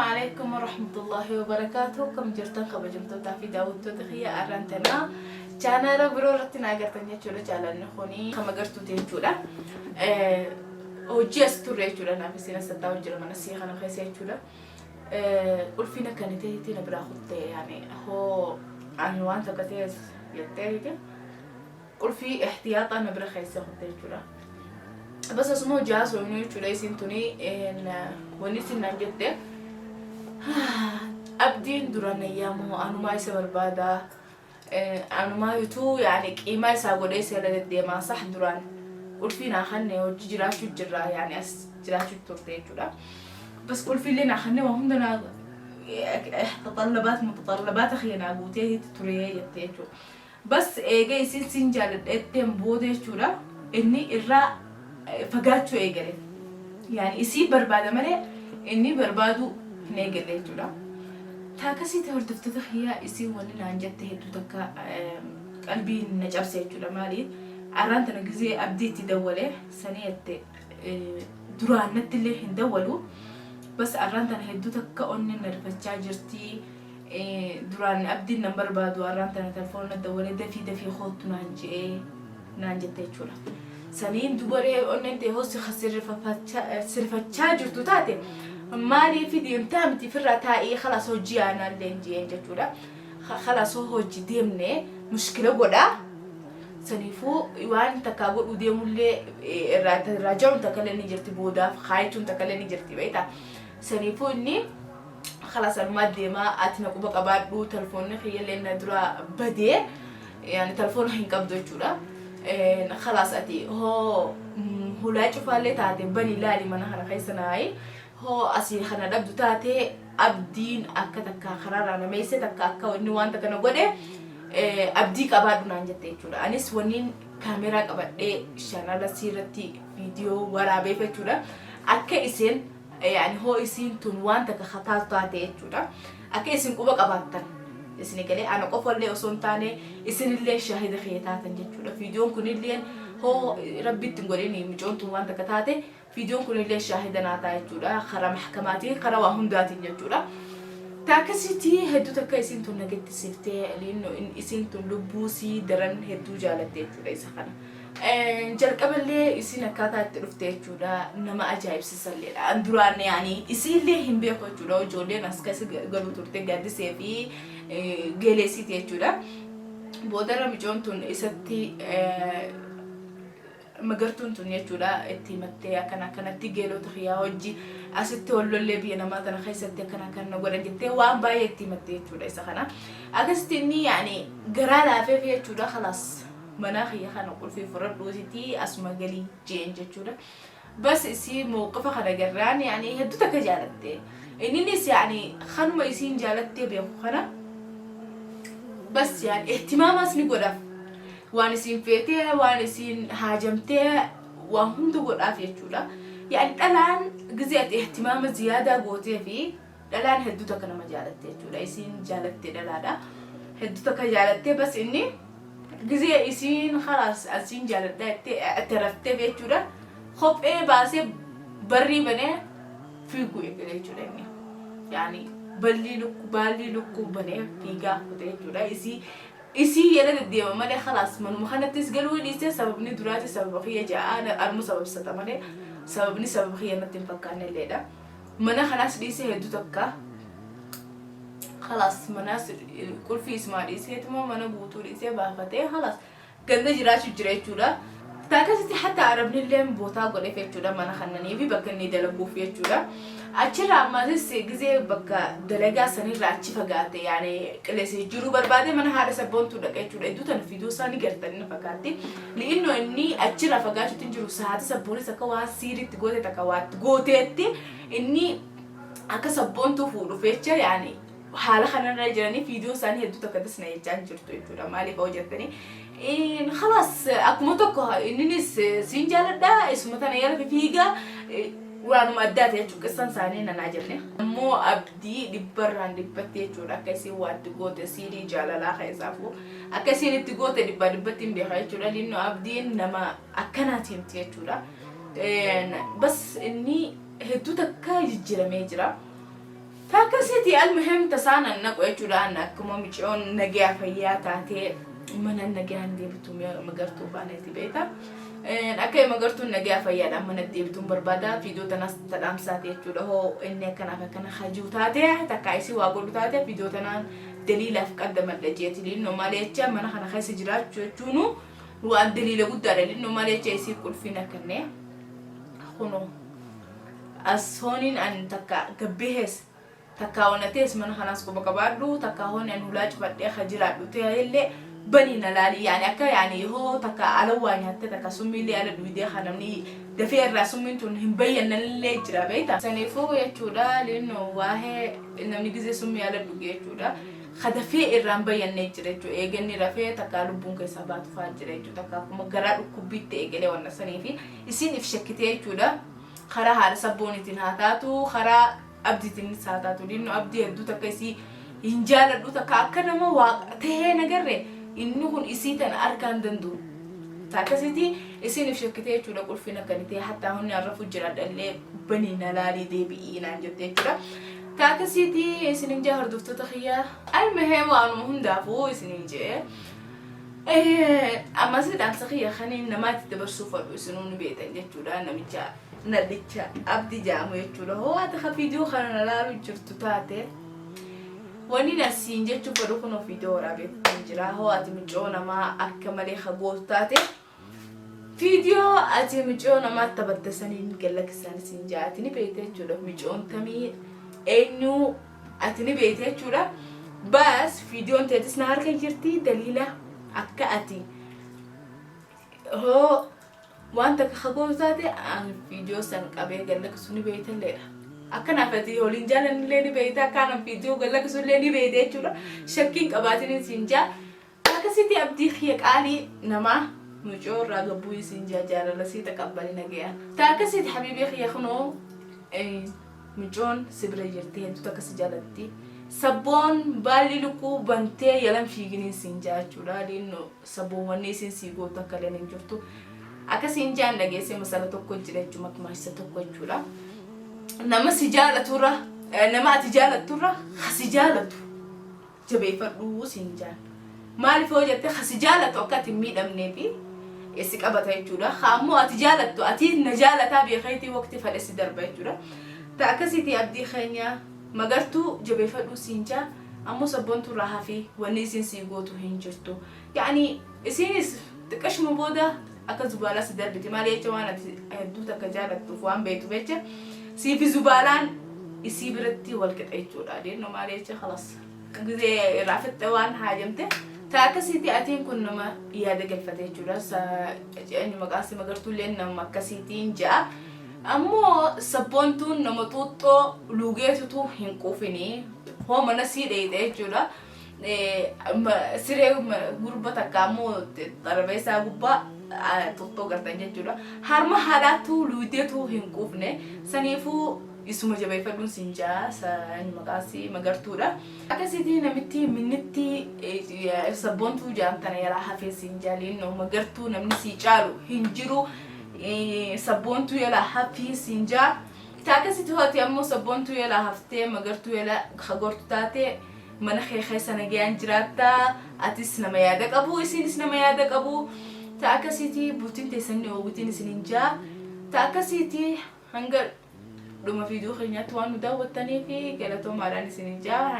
Alaikum warahmatullahi wabarakaatuh. Akkam jirtan, kabajamtootaa fi daawwattoota kiyya? Arraan tanaa chaanaala biroo irratti na agartan jechuudha. Chaalalli kuni kan magartuuti jechuudha. Hojii as turre jechuudha. Naaf isin as tattaa'u jira mana sii kana keessa jechuudha. Qulfiin akka inni ta'etti na biraa kutte, yaani hoo ani waan takka ta'es jettee qulfii ihtiyaaxaa na bira keessa kutte jechuudha. Bas asuma hojii haasofnu jechuudha. Isin tuni wanni isin naan jette, abdiin duraan ayyaamu anumaa isa barbaada, anumaa yutuu yaani qiimaa isaa godhee isa irra deddeemaa. Sah, duraan qulfii naa kanne, hojii jiraachuu jirra, yaani as jiraachuu turte jechuudha. Bas qulfiillee naa kanne, waa hunda naa tatallabaat mutatallabaata kiyya naa guutee ture jette jechuudha. Bas eega isin sin jaaladhetteen booda jechuudha, inni irraa fagaachuu eegale. Yaani isii barbaada malee inni barbaaduu hin eegalle jechuudha. Taakasiiti, hordoftoota kiyyaa, isiin wanni naan jette hedduu takka qalbii na cabse jechuudha. Maaliif arraan tana gizee abdii itti dawwale sanii jette, duraan natti illee hin dawwalu. Bas arraan tana hedduu takka onneen na rifachaa jirti. Duraan abdiin nan barbaadu, arraan tana telefoona dawwalee dafii dafii koottu naan je'ee naan jette jechuudha. Saniin dubaree onneen ta'e hoo si sirfachaa jirtu taate, maaliif deemtaa miti, firraa taa'ii, khalaas hojii aanaallee hin je'een jechuudha. Khalaas hoo hojii deemne mushkila godhaa. Saniifuu waan takkaa godhuu deemullee irraa irraa ja'uun takka illee ni jirti, boodaaf kaayachuun takka illee ni jirti, beektaa. Saniifuu inni khalaas anumaa deemaa, ati na quba qabaadhu, telefoonni kiyyallee na dura badee, yaani telefoona hin qabdu jechuudha. Khalaas ati hoo hulaa cufaallee taate bani laali mana kana keessa naayi, hoo asii kana dhabdu taate, abdiin akka takka karaarraa na meesse, takka akka inni waan takka na godhe abdii qabaadhu naan jette jechuudha. Anis wanniin kaameraa qabadhee chaanala siirratti viidiyoo waraabeef jechuudha. Akka isin yaani hoo isiin tun waan takka kataatu taate jechuudha. Akka isin quba qabaattan. Isin galee ana qofallee osoo hin taane isinillee shaahida kiyya taatan jechuudha. Viidiyoon kunillee hoo rabbitti hin godhin micoon tun waan takka taate, viidiyoon kunillee shaahida naa ta'a jechuudha. Karaa mahkamaatiin, karaa waa hundaatiin jechuudha. Taakasitti hedduu takka isiin tun na gaddisiiftee, liinno isiin tun lubbuu sii daran hedduu jaalatte jechuudha isa kana. Jalqaballee isiin akkaataa itti dhufte jechuudha nama ajaa'ibsiisalleedha. An duraan yaani isiillee hin beeku jechuudha. Ijoolleen as keessa galuu turte, gaddisee fi geeleesiiti jechuudha. Boodarra micoon tun isatti, magartuun tun jechuudha, itti himattee, akkana akkanatti geelota kiyyaa hojii asitti hollollee biyya namaa tana keessatti akkana akkana godhan jettee waan baay'ee itti himatte jechuudha isa kana. Akkasitti inni yaani garaa laafeef jechuudha, khalaas mana kiyya kana qulfii fudhadhuutitti asuma galii jeen jechuudha. Bas isii mawqifa kana garraan yaani hedduu takka jaalatte. Inninis yaani kanuma isiin jaalattee beeku kana, bas yaani ihtimaamaas ni godhaaf. Waan isiin feetee, waan isiin haajamtee waan hunda godhaaf jechuudha. Yaani dhalaan gizee ati ihtimaama ziyaadaa gootee fi dhalaan hedduu takka nama jaalatte jechuudha. Isiin jaalattee dhalaadha. Hedduu takka jaalattee, bas inni gizee isiin khalaas asiin jaaladha jettee i'tirafteef jechuudha. Kophee baasee barrii banee fiiguu eegale jechuudha inni. Yaani ballii lukkuu baallii lukkuu banee fiigaa kute jechuudha. Isii yala deddeema malee khalaas manuma kanattis galuu dhiise. Sababni duraati sababa kiyya ja'a, anuma sababsata malee sababni sababa kiyya natti hin fakkaanne illeedha. Mana kanaas dhiise hedduu takka, khalaas manaas qulfii isumaa dhiiseetuma mana guutuu dhiisee baafatee khalaas ganda jiraachuu jira jechuudha. Akkasitti hatta arabni illee bootaa godheef jechuudha, mana kannanii fi bakka inni dalaguuf jechuudha. Achirraa ammasis gizee bakka dalagaa sanirraa achi fagaate, yaani qilleensa jijjiiruu barbaade, mana haadha sabboontuu dhaqa jechuudha. Iddoo tana fiiduu isaa ni gartan na fakkaatti. Li'innoo inni achirraa fagaachuutti hin jiru, saati sabboonis akka waan siiriitti goote takka waatti gooteetti inni akka sabboontuu fuudhuuf jecha, yaani haala kanarra jiranii viidiyoo isaanii hedduu takka dasna jechaa hin jirtu jechuudha. Maaliif hoo jettanii, khalaas akkuma tokko inninis siin jaaladha, isuma tana yala fiigaa, waanuma addaati jechuudha qissaan isaanii nanaa jenne. Ammoo abdii dhibbarraan dhibbatti jechuudha akka isiin waatti goote, siirii jaalalaa keessaafuu akka isiin itti goote dhibbaa dhibbatti hin beeka jechuudha. Linnoo abdiin nama akkanaati miti jechuudha. Bas inni hedduu takka jijjiiramee jira. Takkasiiti almuhim tasaan an naqu jechuudha. An akkuma micoon nagayaa fayyaa taatee mana nagayaan deebitu Magartuu baaneeti beekta. Akka Magartuun nagayaa fayyaadhaan mana deebituun barbaada. Viidiyoo tanaas tadhaamsaati jechuudha. Hoo inni akkanaaf akkana hajuu taate takkaa isii waa godhu taate viidiyoo tanaan daliilaaf qaddamadha jeeti. Linnoo maal jecha mana kana keessa jiraachuu jechuunu waan daliila guddaadha. Linnoo maal jecha isii qulfiin akkannee kunoo. As hooniin an takka gabbehees takkaa onatees mana kanaas quba qabaadhu, takkaa hooni an hulaa cufadhee ka jiraadhu ta'ellee banii na laali, yaani akka yaani hoo takka ala waa nyaattee takka summiillee ala dhuydee ka namni dafee irraa summiin tun hin bayyannanillee jira beeyta. Saniifuu jechuudha linnoo waahee namni gizee summii ala dhuge jechuudha ka dafee irraa hin bayyannee jira jechuudha, eeganni rafee takkaa lubbuun keessaa baatu fa'aa jira jechuudha, takka akkuma garaa dhukkubbiitti eegalee wanna saniifi isiin if shakkitee jechuudha. Karaa haadha sabboonitiin haa taatu, karaa Abdiitiinis haa taatu, dinno Abdii hedduu takka isii hin jaaladhu, takka akka nama waaqa tahee nagarre inni kun isii tana arkaan danda'u. Ta akkasiiti isiin if shakkitee jechuudha, qulfiin akka inni ta'e hattaa hunni arrafu jiraadhallee banii na laalii deebi'ii naan jette jechuudha. Ta akkasiiti isinin jaa hordoftoota kiyya. Almuhim waanuma hundaafuu isinin jee. Ammas dhaamsa kiyya kaniin namaa itti dabarsuu fadhu isinuu ni beektan jechuudha, namicha nallicha Abdi jedhamu jechuudha. Hoo ati ka viidiyoo kana na laalu jirtu taate, wani na siin jechuu fadhu kunoo viidiyoo waraabeetti jira. Hoo ati micoo namaa akka malee ka gootu taate, viidiyoo ati micoo namaa taphatte saniin gallakkisaan siin jaa. Ati ni beekte jechuudha, micoon tamii eenyu ati ni beekte jechuudha. Bas viidiyoon teetis na harka jirti, daliila akka ati hoo waan takka ka gootu taate an viidiyoo san qabee gallakkisu ni beektalleedha. Akkanaaf ati waliin jaalanillee ni beekta, akkaanaaf viidiyoo gallakkisullee ni beekte jechuudha. Shakkiin qabaatiin siin jaa. Akkasitti Abdii kiyya qaalii namaa mucoo irraa gabbuu isin jaa, jaalala sii taqabbali nagayaan. Ta akkasitti habiibii kiyya, kunoo mucoon si bira jirti, hedduu takka si jaalatti. Sabboon baalli lukkuu bantee yalan fiiginiin siin jaa jechuudha. Liinno sabboonwanni isin sii gootu akka illee hin jirtu. Akkasiin jaan dhageessee masala tokko jira jechuudha, makmaasa tokko jechuudha. Nama si jaalaturra, nama ati jaalatturra ha si jaalatu jabeeffadhuu siin jaan. Maaliif yoo jette, ha si jaalatu akka ati hin miidhamnee fi si qabata jechuudha. Ha ammoo ati jaalattu ati na jaalataa beekeetii waqti fedhe si darba jechuudha. Ta akkasiiti Abdii keenya, Magartuu jabeeffadhuu siin jaa, ammoo sabboontu irraa hafi, wanni isiin sii gootu hin jirtu. Yaani isiinis xiqqashuma booda akka zubaalaa si darbiti, maali jecha waan ati hedduu takka jaalattuuf waan beektuuf jecha siifi zubaalaan isii biratti wal qixa jechuudha. Deemnu maali jecha khalas gizee irraa fixxe waan haajamte. Ta akkasiiti atiin kun nama yaada galfate jechuudha. Eenyu maqaan si Magartuullee nama akkasiitiin ja'a. Ammoo sabboontuun nama xuuxxoo luugeetutu hin quufini. Hoo mana sii dheeyxe jechuudha. Siree gurba takka ammoo xarabeessaa gubbaa xuuxxoo gartan jechuudha. Harma haadhaattuu luudeetu hin quufne. Saniifuu isuma jabeeffadhuun siin jaa, maqaasii Magartuudha. Akkasitti namitti minnitti sabboontuu jaan tana yaraa hafee siin jaa, linnoo Magartuu namni sii caalu hin jiru, sabboontuu yalaa hafii siin jaa. Ta akkasitti hooti ammoo sabboontuu yalaa haftee Magartuu yalaa kagortu taate mana kee keessa nagayaan jiraattaa, atis nama yaada qabu, isinis nama yaada qabu. Ta akkasiiti bultiin teessanni oowwitiin isinin jaa. Ta akkasiiti hanga dhuma viidiyoo keenyaatti waan nu daawwattanii fi galatoomaadhaan isinin jaa.